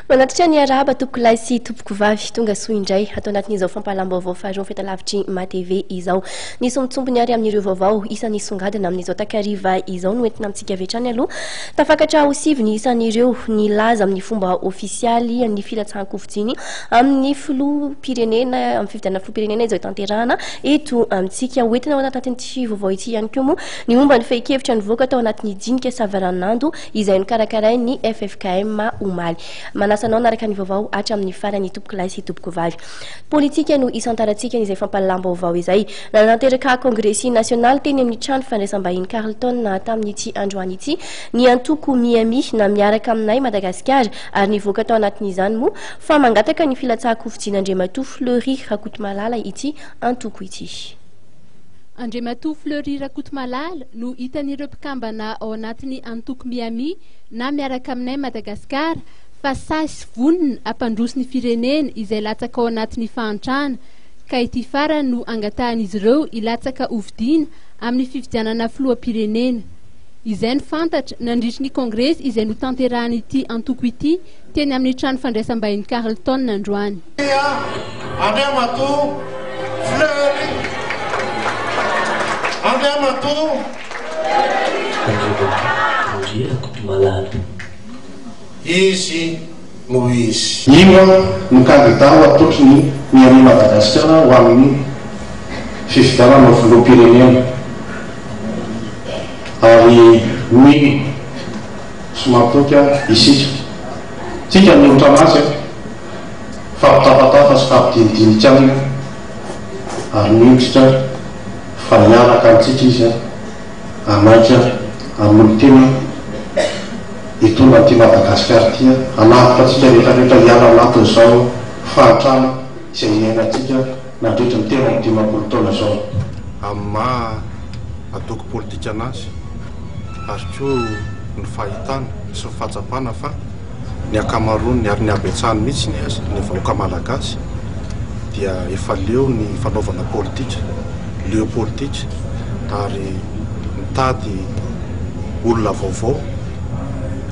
Manatitra ny arahaba tompokolahy sy tompokovavy tonga soa indray ato anatin'izao fampahalam-baovao faharoa fahitalavitry MATV izao. Ny sombintsombiny ary amin'ireo vaovao isan'ny songadina amin'izao takariva izao no entina amintsika avy hatrany aloha. Tafakatra ho sivy ny isan'ireo nilaza amin'ny fomba ofisialy ny filatsahan-kofidiny amin'ny filoham-pirenena amin'ny fifidianana filoham-pirenena izao tanterahana eto amintsika. Hoentina ao anatin'ity vaovao ity ihany koa moa ny momba ny fehin-kevitra nivoaka tao anatin'ny dinika savaranando izay nokarakarain'ny ffkm omaly. Manasa anao hanaraka ny vaovao hatramin'ny farany tompokolahy sy tompokovavy. Politika no isantarantsika izay fampahalalam-baovao izay. Nanatanteraka kongresy nasionaly teny amin'ny trano fandraisam-bahiny Carlton tamin'ity androany ity ny antoko Miami na Miaraka Aminay Madagasikara ary nivoaka tao anatin'izany moa fa mangataka ny filatsahan-kofidian'Andriamatoa Fleury Rakotomalala ity antoko ity. Andriamatoa Fleury Rakotomalala no hitan'ireo mpikambana ao anatin'ny antoko Miami na Miaraka Aminay Madagasikara fa sahy sy vonona hampandroso ny firenena izay latsaka ao anatin'ny fahantrana ka ity farany no angatahan'izy ireo hilatsaka hofidiana amin'ny fifidianana filoham-pirenena. Izay no fantatra nandritry ny kongresy izay notanterahan'ity antoko ity teny amin'ny trano fandraisam-bahiny Carlton androany. Andriamatoa Fleury Andriamatoa. Andriamatoa Fleury Rakotomalala. Izy no izy. Io no kandida ho atolotry ny Miami Madagasikara ho amin'ny fifidianana ho filoham-pirenena ary mino sy matoky isika. Tsika hanolotra anazy an! Fampitafatafa sy fampidinidinika aminy an! Ary mino tsika fa hiaraka amintsika izy an! Hanaiky an! Hanolo-tena hitondra an'ity Madagasikara ity an! Hanavotra antsika rehetra rehetra hiala anatin'izao fahantrana izay niainantsika nandritry ny 53 taona izao. Amin'ny maha antoko politika anazy ary koa ny fahitana sy ny fahatsapana fa ny ankamaroany ary ny habetsahany mihitsy aza ny vahoaka malagasy dia efa leo ny fanaovana politika, leo politika ary mitady olona vaovao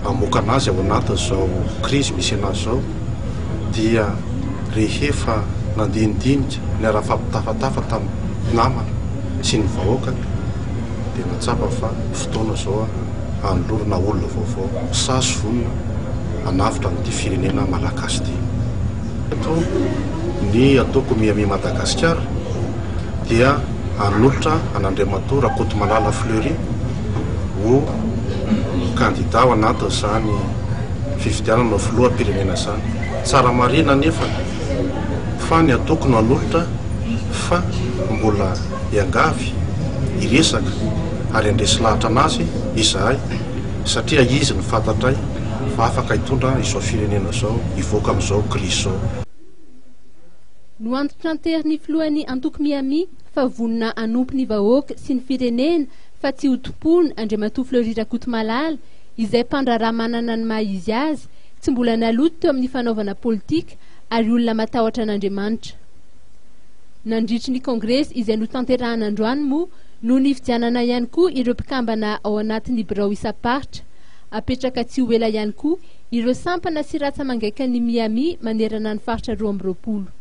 hamoaka anazy ao anatin'izao krizy misy anazy izao dia rehefa nandinidinika niara-nifampitafatafa tamin'ny namana sy ny vahoaka dia nahatsapa fa fotoana izao hanolorana olona vaovao sahy sy vonona hanavotra an'ity firenena malagasy ity. Eto ny antoko Miami Madagasikara dia hanolotra an'Andriamatoa Rakotomalala Fleury ho kandida ao anatin'izany fifidianana ho filoham-pirenena izany. Tsara marihina anefa fa ny antoko no hanolotra fa mbola hiangavy, hiresaka ary handresy lahatra anazy izahay satria izy no fantatray fa afaka hitondra izao firenena izao hivoaka amin'izao krizy izao. Noantitrantery ny filohan'ny antoko Miami fa vonona hanompo ny vahoaka sy ny firenena fa tsy ho tompoina Andriamatoa Fleury Rakotomalala izay mpandraharaha manana ny maha izy azy, tsy mbola naloto teo amin'ny fanaovana politika ary olona matahotra an'Andriamanitra. Nandritry ny kongresy izay notanterahana androany moa no nifidianana ihany koa ireo mpikambana ao anatin'ny birao isam-paritra. Apetraka tsy ho ela ihany koa ireo sampana sy ratsa-mangaikan'ny Miami manerana ny faritra 22.